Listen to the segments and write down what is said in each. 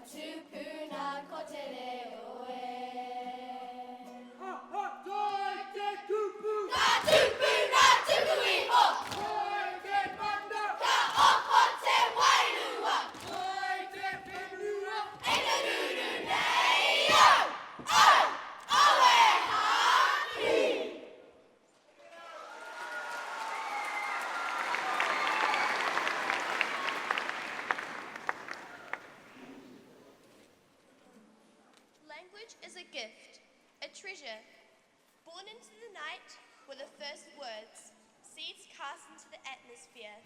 tupuna ko te reo e. Ha ha! Toi te kupu! Ngā tupuna tuku iho! Toi te mana! Ka oho te wairua! Toi te whenua! E te ruru nei au! Au! Au e hāki! Language is a gift, a treasure. Born into the night were the first words, seeds cast into the atmosphere.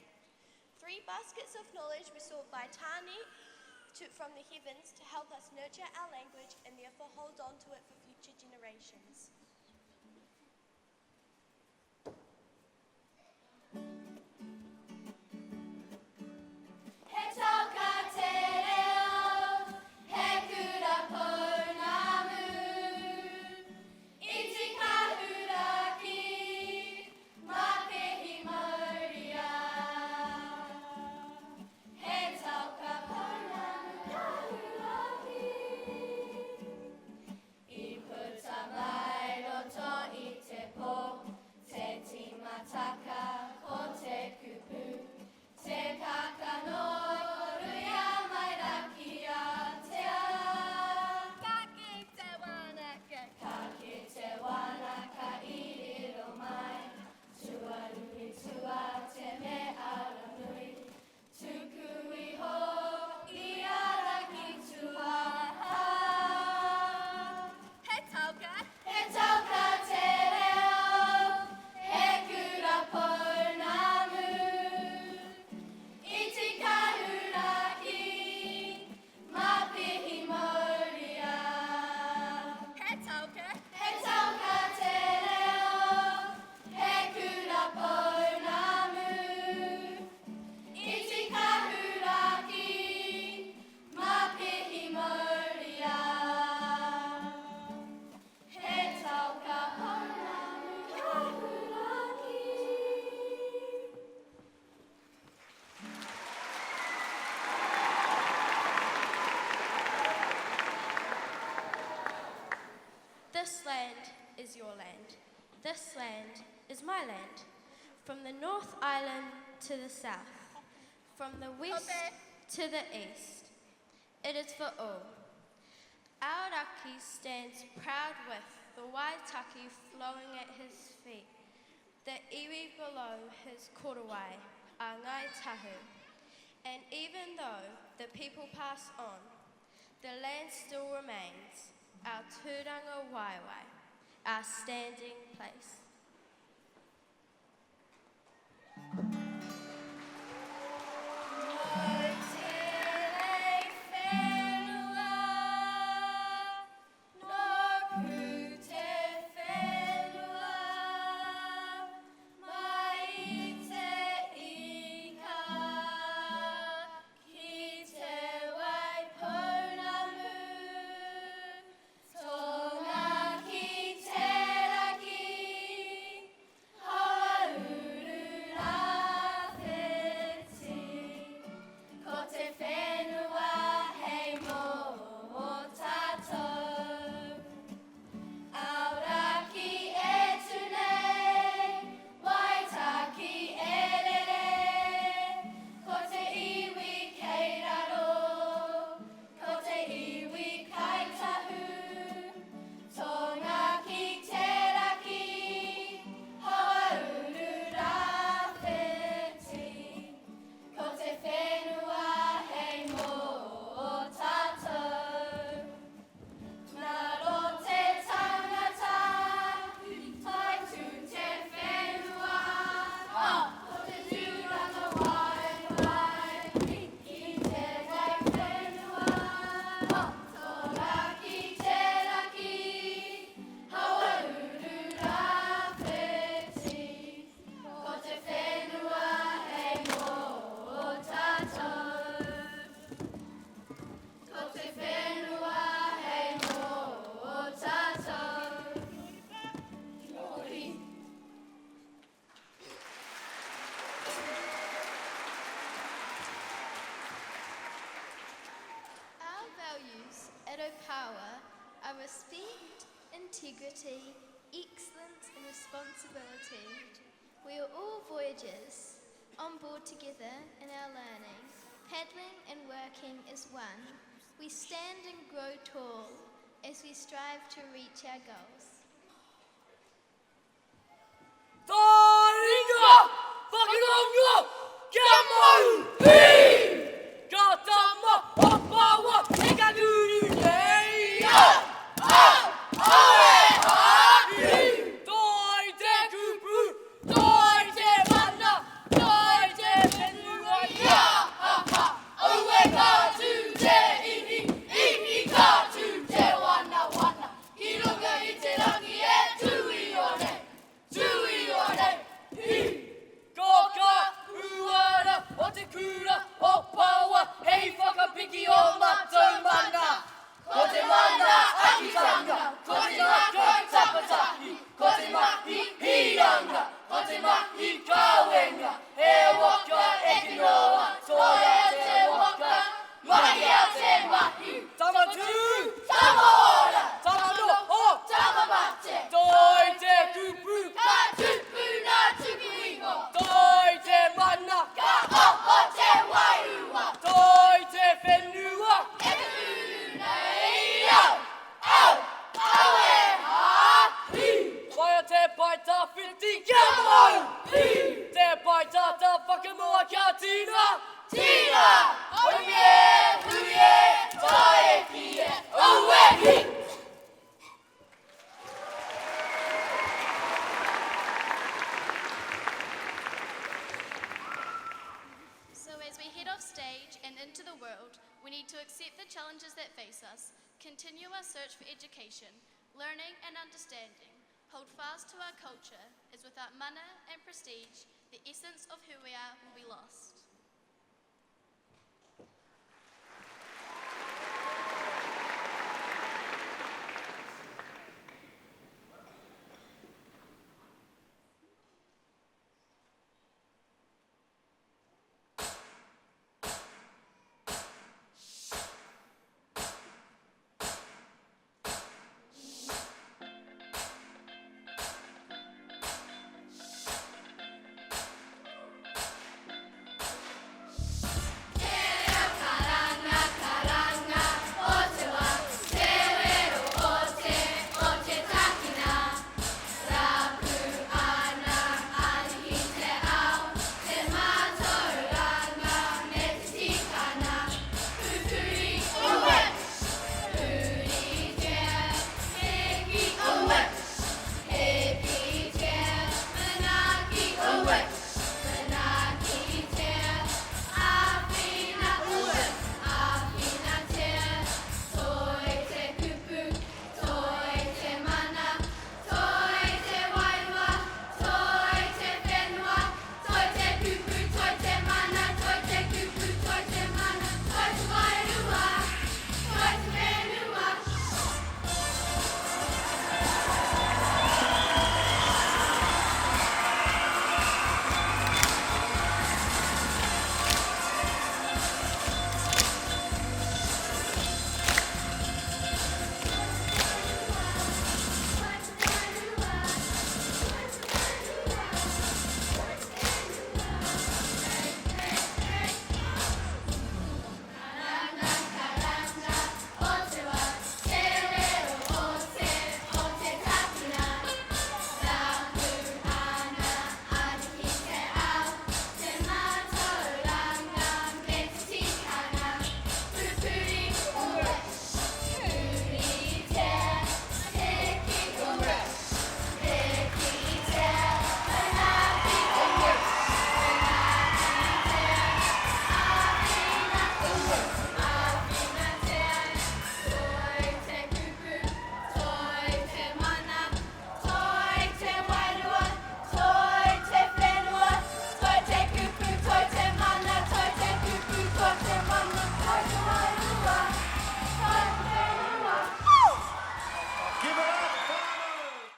Three baskets of knowledge were sought by Tani to, from the heavens to help us nurture our language and therefore hold on to it for future generations. He taoka te reo, he kura pounamu, Iti kahuraki, mapihi mauria. He taoka pounamu kahuraki. I puta mai roto i te pō, te tīmataka ko te kupu, te kākano ruia mai rā ki Aotea. Ka ki te wānaka. Ka ki te wānaka i riro mai, tuaruri tua te me aronui, tuku iho i a Rangituaha. He taoka. He taoka te reo, he kura pounamu, iti kahuraki, mapihi mauria. He taoka. He taoka te reo, he kura pounamu, iti kahuraki, mapihi mauria. He taoka pounamu kahuraki. This land is your land. This land is my land. From the North Island to the south, from the west to the east. It is for all. Aoraki stands proud with the Waitaki flowing at his feet, the iwi below his korowai, a Ngai Tahu. And even though the people pass on, the land still remains our tūranga waewae, our standing place. Mo tēnei whenua, nōku te whenua, mai i te ika ki te Waipounamu, tonga ki te raki. at Opawa are respect, integrity, excellence and responsibility. We are all voyagers, on board together in our learning, paddling and working as one. We stand and grow tall as we strive to reach our goals. Taringa! Whakarongo! Kia mau! Hi! Ka tama o pawa e ka ruru nei! Toi te kupu, toi te mana, toi te whenua, ia ha ha! Aue ka tū te ihi, ihi ka tū te wana wana, ki runga i te rangi e tui o nei, tui o nei, hi! Ko ka uara o te kura o Pawa hei whakapiki o matou mana. Ko te mana akitanga, ko te ngākau tapatahi, ko te mahi hiranga, ko te mahi kawenga, he waka eke noa, toia te waka, mahia te mahi. Tama tū! Tama ora! Tama noho! Tama mate! Toi te kupu! Ka tupu nā tuku iho. Toi te mana! Ka oho te wairua. Toi te whenua! E te uru nei au, au, au e hā, hi! Whaia te pae tawhiti kia mau! Hi! Te pae tata whakamua kia tina! Tina! Hui e, hui e, tae ki e, aue hi! So, as we head off stage and into the world, we need to accept the challenges that face us, continue our search for education, learning and understanding, hold fast to our culture, as without mana and prestige, the essence of who we are will be lost.